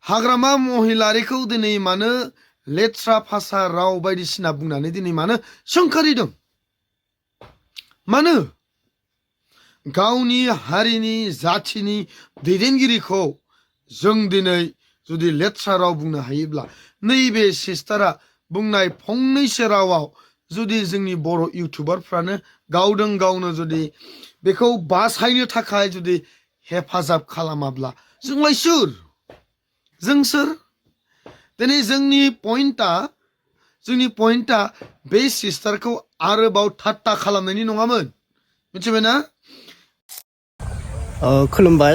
हाग्रामा महिलारिखौ दिनै मानो लेथ्रा भाषा राव बायदिसिना बुंनानै दिनै मानो सोंखारिदों? मानो गावनि हारिनि जाथिनि दैदेनगिरिखौ जों दिनै जुदि लेथ्रा राव बुंनो हायोब्ला नैबे सिस्टारा बुंनाय फंनैसो रावाव जुदि जोंनि बर' इउटुबारफ्रानो गावदों गावनो जुदि बेखौ बासायनो थाखाय जुदि हेफाजाब खालामाब्ला जोंलाय सोर? जों सोर? दिनै जोंनि पइन्टआ बे सिस्टारखौ आरोबाव ठाट्टा खालामनायनि नङामोन, मिथिबायना? खुलुमबाय।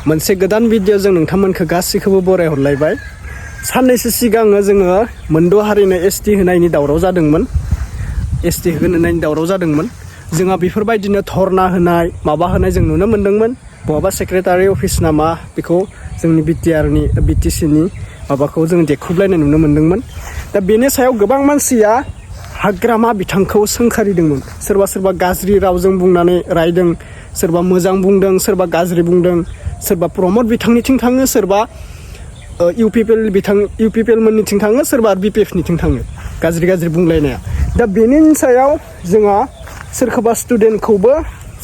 मोनसे गोदान भिडिअ जों नोंथांमोनखौ गासैखौबो बरायहरलायबाय। साननैसो सिगाङो जोङो मोनद' हारिनो एसटि होनायनि दावराव जादोंमोन। एसटि होनायनि दावराव जादोंमोन। जोंहा बेफोरबायदिनो धरना होनाय माबा होनाय जों नुनो मोन्दोंमोन। बहाबा सेक्रेटारि अफिस नामा बेखौ जोंनि बिटिसिनि माबाखौ जों देख्रुबलायनाय नुनो मोन्दोंमोन। दा बेनि सायाव गोबां मानसिया हाग्रामा बिथांखौ सोंखारिदोंमोन। सोरबा सोरबा गाज्रि रावजों बुंनानै रायदों, सोरबा मोजां बुंदों, सोरबा गाज्रि बुंदों, सोरबा प्रमद बिथांनिथिं थाङो, सोरबा इउपिपिएल मोननिथिं थाङो, सोरबा बिपिएफनिथिं थाङो गाज्रि बुंलायनाया। दा बेनि सायाव जोंहा सोरखौबा स्टुडेन्टखौबो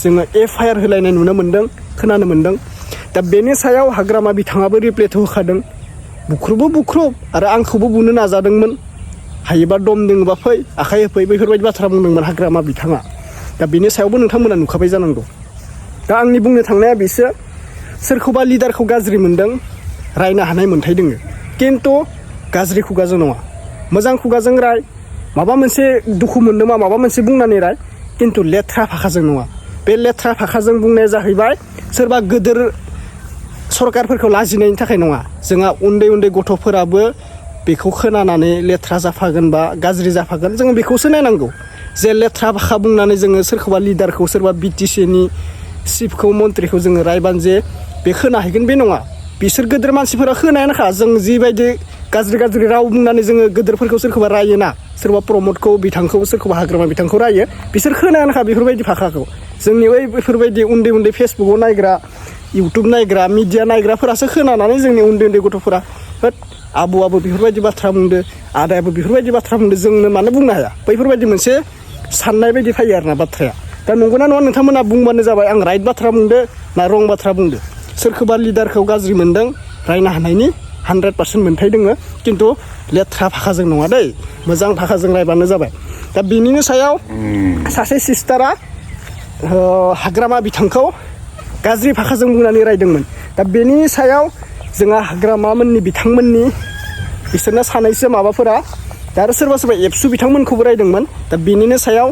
जोङो एफआइआर होलायनाय नुनो मोन्दों, खोनानो मोन्दों। दा बेनि सायाव हाग्रामा बिथाङाबो रिप्लाइथ' होखादों। बुख्रुब आरो आंखौबो बुनो नाजादोंमोन। हायोबा दम दोङोबा फै, आखाइ होफै, बेफोरबायदि बाथ्रा बुंदोंमोन हाग्रामा बिथाङा। दा बेनि सायावबो नोंथांमोना नुखाबाय जानांगौ। दा आंनि बुंनो थांनाया बिसो, सोरखौबा लिडारखौ गाज्रि मोन्दों, रायनो हानाय मोन्थाय दोङो, खिन्थु गाज्रि खुगाजों नङा, मोजां खुगाजों राय। माबा मोनसे दुखु मोन्दोंबा माबा मोनसे बुंनानै राय, खिन्थु लेथ्रा भाषाजों नङा। बे लेथ्रा भाषाजों बुंनाया जाहैबाय सोरबा गोदोर सरकारफोरखौ लाजिनायनि थाखाय नङा। जोंहा उन्दै गथ'फोराबो बेखौ खोनानानै लेथ्रा जाफागोन बा गाज्रि जाफागोन, जोङो बेखौसो नायनांगौ। जे लेथ्रा भाषा बुंनानै जोङो सोरखौबा लिडारखौ, सोरबा बिटिसिनि चिफखौ, मन्थ्रिखौ जोङो रायबान जे बे खोनाहैगोन, बे नङा। बिसोर गोदोर मानसिफोरा खोनायानोखा। जों जिबायदि गाज्रि राव बुंनानै जोङो गोदोरफोरखौ सोरखौबा रायोना, सोरबा प्रमदखौ बिथांखौ, सोरखौबा हाग्रामा बिथांखौ रायो, बिसोर खोनायानोखा बेफोरबायदि भाषाखौ। जोंनि बेफोरबायदि उन्दै फेसबुकाव नायग्रा, इउटुब नायग्रा, मिडिया नायग्राफोरासो खोनानानै जोंनि उन्दै गथ'फोरा होद आबौआबो बेफोरबायदि बाथ्रा बुंदो, आदायाबो बेफोरबायदि बाथ्रा बुंदो, जोंनो मानो बुंनो हाया? बैफोरबायदि मोनसे साननाय बायदि फैयो आरोना बाथ्राया। दा नंगौना नङा नोंथांमोना बुंबानो जाबाय, आं राइट बाथ्रा बुंदो ना रं बाथ्रा बुंदो। सोरखौबा लिडारखौ गाज्रि मोन्दों, रायनो हानायनि 100% मोन्थाय दोङो, खिन्थु लेथ्रा भाषाजों नङा दै, मोजां भाषाजों रायबानो जाबाय। दा बिनिनो सायाव सासे सिस्टारा हाग्रामा बिथांखौ गाज्रि भाषाजों बुंनानै रायदोंमोन। दा बेनि सायाव जोंहा हाग्रामामोननि बिथांमोननि बिसोरना सानैसो माबाफोरा, दा आरो सोरबा एबसु बिथांमोनखौबो रायदोंमोन। दा बेनिनो सायाव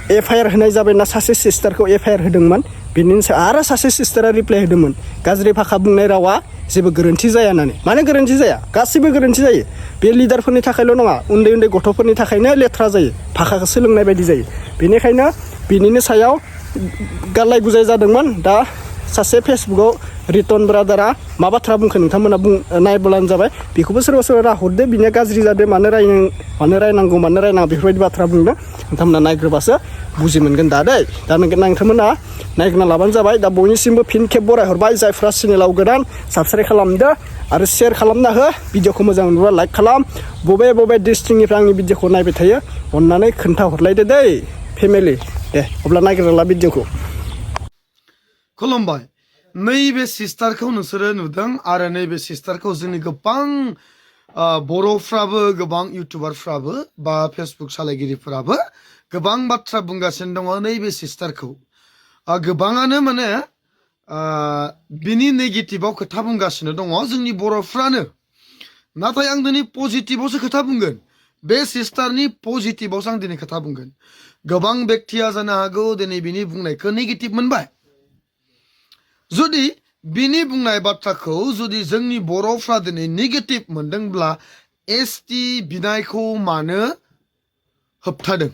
एफआइआर होनाय जाबायना, सासे सिस्टारखौ एफआइआर होदोंमोन। बिनिनो सायाव आरो सासे सिस्टारा रिप्लाइ होदोंमोन, गाज्रि भाषा बुंनाय रावा जेबो गोरोन्थि जाया होननानै। मानो गोरोन्थि जाया? गासिबो गोरोन्थि जायो। बे लिडारफोरनि थाखायल' नङा, उन्दै गथ'फोरनि थाखायनो लेथ्रा जायो, भाषाखौ सोलोंनाय बायदि जायो। बेनिखायनो बिनिनो सायाव गालाय गुजाय जादोंमोन। दा सासे फेसबुकाव रिटन ब्रादारा मा बाथ्रा बुंखो नोंथांमोना नायब्लानो जाबाय। बेखौबो सोरबा राहरदो, बिनिया गाज्रि जादों, मानो रायनांगौ मानो रायनाङा बेफोरबायदि बाथ्रा बुंदो। नोंथांमोना नायग्रोबासो बुजि मोनगोन दा दै। दा नोंथांमोना नायग्रोना लाबानो जाबाय। दा बयनिसिमबो फिन खेब बरायहरबाय, जायफ्रा चेनेलाव गोदान साबस्क्राइब खालामदो आरो शेयार खालामना हो। भिडिअखौ मोजां नुबा लाइक खालाम। बबे डिस्ट्रिक्टनिफ्राय आंनि भिडिअखौ नायबाय थायो अननानै खोन्थाहरलायदो दै फेमिलि। दे अब्ला नायग्रोना ला भिडिअखौ। खुलुमबाय। नैबे सिस्टारखौ नोंसोरो नुदों, आरो नैबे सिस्टारखौ जोंनि गोबां बर'फ्राबो, गोबां इउटुबारफ्राबो बा फेसबुक सालायगिरिफोराबो गोबां बाथ्रा बुंगासिनो दङ नैबे सिस्टारखौ। गोबाङानो माने बिनि नेगेटिभाव खोथा बुंगासिनो दङ जोंनि बर'फ्रानो। नाथाय आं दिनै पजिटिभावसो खोथा बुंगोन। बे सिस्टारनि पजिटिभावसो आं दिनै खोथा बुंगोन। गोबां बेक्तिया जानो हागौ दिनै बिनि बुंनायखौ नेगेटिभ मोनबाय। जुदि बिनि बुंनाय बाथ्राखौ जुदि जोंनि बर'फ्रा दिनै नेगेटिभ मोनदोंब्ला एसटि बिनायखौ मानो होबथादों?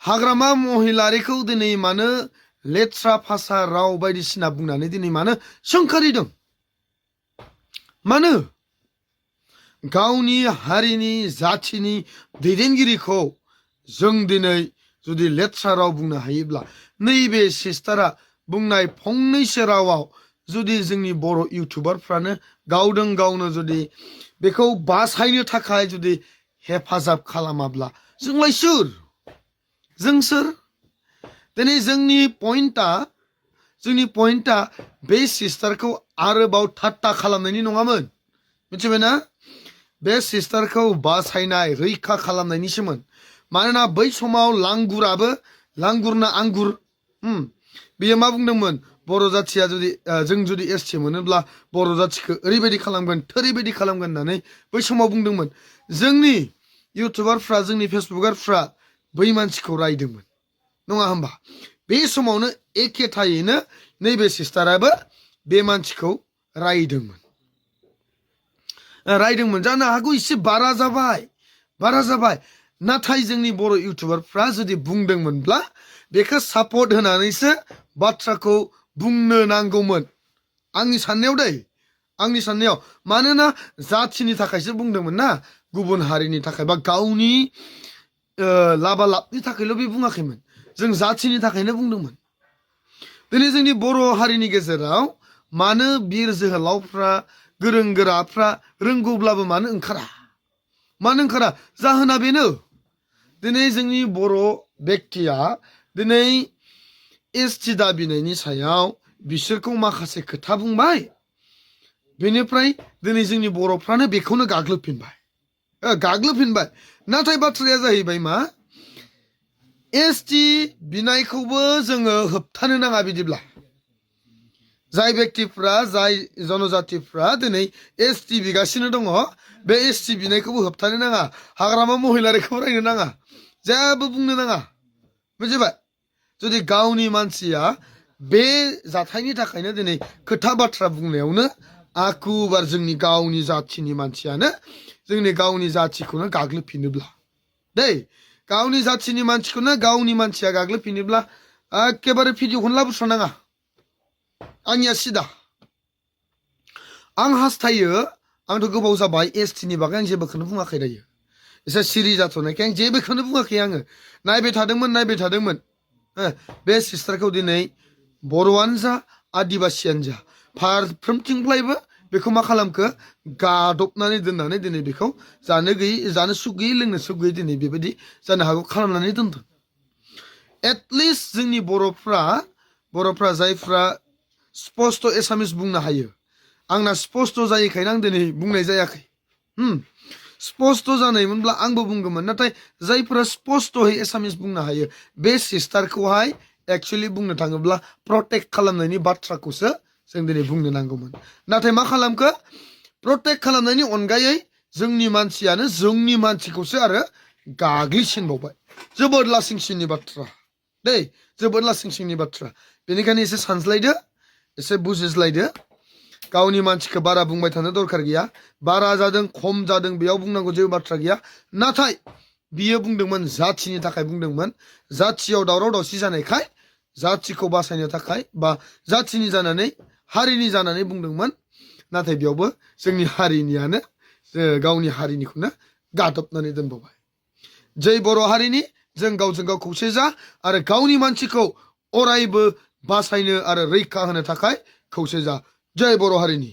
हाग्रामा महिलारिखौ दिनै मानो लेथ्रा भाषा राव बायदिसिना बुंनानै दिनै मानो सोंखारिदों? मानो गावनि हारिनि जाथिनि दैदेनगिरिखौ जों दिनै जुदि लेथ्रा राव बुंनो हायोब्ला नैबे सिस्टारा बुंनाय फंनैसो रावाव जुदि जोंनि बर' इउटुबारफ्रानो गावदों गावनो जुदि बेखौ बासायनो थाखाय जुदि हेफाजाब खालामाब्ला जोंलाय सोर जों सोर दिनै जोंनि पइन्टआ बे सिस्टारखौ आरोबाव ठाट्टा खालामनायनि नङामोन मिथिबायना बे सिस्टारखौ बासायनाय रैखा खालामनायनिसोमोन मानोना बै समाव लांगुरना आंगुर बेयो मा बुंदोंमोन बर' जाथिया जुदि जों जुदि एसटि मोनोब्ला बर' जाथिखौ ओरैबायदि खालामगोन थोरैबायदि खालामगोन होननानै बै समाव बुंदोंमोन जोंनि इउटुबारफ्रा जोंनि फेसबुकारफ्रा बै मानसिखौ रायदोंमोन नङा होमबा बे समावनो एखे थायैनो नैबे सिस्टाराबो बे मानसिखौ रायदोंमोन जानो हागौ एसे बारा जाबाय नाथाय जोंनि बर' इउटुबारफ्रा जुदि बुंदोंमोनब्ला बेखौ सापर्ट होनानैसो बाथ्राखौ बुंनो नांगौमोन आंनि साननायाव मानोना जाथिनि थाखायसो बुंदोंमोन ना गुबुन हारिनि थाखाय बा गावनि लाबालाबनि थाखायल' बे बुङाखैमोन जों जाथिनि थाखायनो बुंदोंमोन दिनै जोंनि बर' हारिनि गेजेराव मानो बिर जोहोलावफ्रा गोरों गोराफ्रा रोंगौब्लाबो मानो ओंखारा जाहोना बेनो दिनै जोंनि बर' बेक्तिया दिनै एसटि दाबिनायनि सायाव बिसोरखौ माखासे खोथा बुंबाय बेनिफ्राय दिनै जोंनि बर'फ्रानो बेखौनो गाग्लोबफिनबाय नाथाय बाथ्राया जाहैबाय मा एसटि बिनायखौबो जोङो होबथानो नाङा बिदिब्ला जाय बेक्तिफ्रा जाय जनजातिफ्रा दिनै एसटि बिगासिनो दङ बे एसटि बिनायखौबो होबथानो नाङा हाग्रामा महिलारिखौ रायनो नाङा जेबो बुंनो नाङा बुजिबाय जुदि गावनि मानसिया बे जाथायनि थाखायनो दिनै खोथा बाथ्रा बुंनायावनो आखुबार जोंनि गावनि जाथिनि मानसियानो जोंनि गावनि जाथिखौनो गाग्लोबफिनोब्ला गावनि जाथिनि मानसिखौनो गावनि मानसिया गाग्लोबफिनोब्ला एखेबारे भिडिअखौनो लाबोस्रानाङा आंनिया सिदा आं हास्थायो आंथ' गोबाव जाबाय एसटिनि बागै आं जेबोखौनो बुङाखै दायो एसे सिरि जाथ'नायखाय आं जेबोखौनो बुङाखै आङो नायबाय थादोंमोन बे सिस्टारखौ दिनै बर'आनो जा आदिबासियानो जा फारफ्रोमथिंफ्रायबो बेखौ मा खालामखो गादबनानै दोननानै दिनै बेखौ जानो सुख गैयै लोंनो सुख गैयै दिनै बेबायदि जानो हागौ खालामनानै दोनदों एटलिस्ट जोंनि बर'फ्रा जायफ्रा स्पस्ट' एसामिस बुंनो हायो आंना स्पस्ट' जायैखायनो आं दिनै बुंनाय जायाखै स्पस्ट' जानायमोनब्ला आंबो बुंगौमोन नाथाय जायफोरा स्पस्ट'यै एसामिस बुंनो हायो बे सिस्टारखौहाय एक्सुवेलि बुंनो थाङोब्ला प्रटेक्ट खालामनायनि बाथ्राखौसो जों दिनै बुंनो नांगौमोन नाथाय मा खालामखो प्रटेक्ट खालामनायनि अनगायै जोंनि मानसियानो जोंनि मानसिखौसो आरो गाग्लिसिनबावबाय जोबोद लासिंसिंनि बाथ्रा बेनिखायनो एसे सानज्लायदो एसे बुजिज्लायदो गावनि मानसिखौ बारा बुंबाय थानो दरखार गैया बारा जादों खम जादों बेयाव बुंनांगौ जेबो बाथ्रा गैया नाथाय बियो बुंदोंमोन जाथिनि थाखाय बुंदोंमोन जाथियाव दावराव दावसि जानायखाय जाथिखौ बासायनो थाखाय बा जाथिनि जानानै हारिनि जानानै बुंदोंमोन नाथाय बेयावबो जोंनि हारिनियानो गावनि हारिनिखौनो गादबनानै दोनबावबाय जै बर' हारिनि जों गावजों गाव खौसे जा आरो गावनि मानसिखौ अरायबो बासायनो आरो रैखा होनो थाखाय खौसे जा जय बर' हारिनि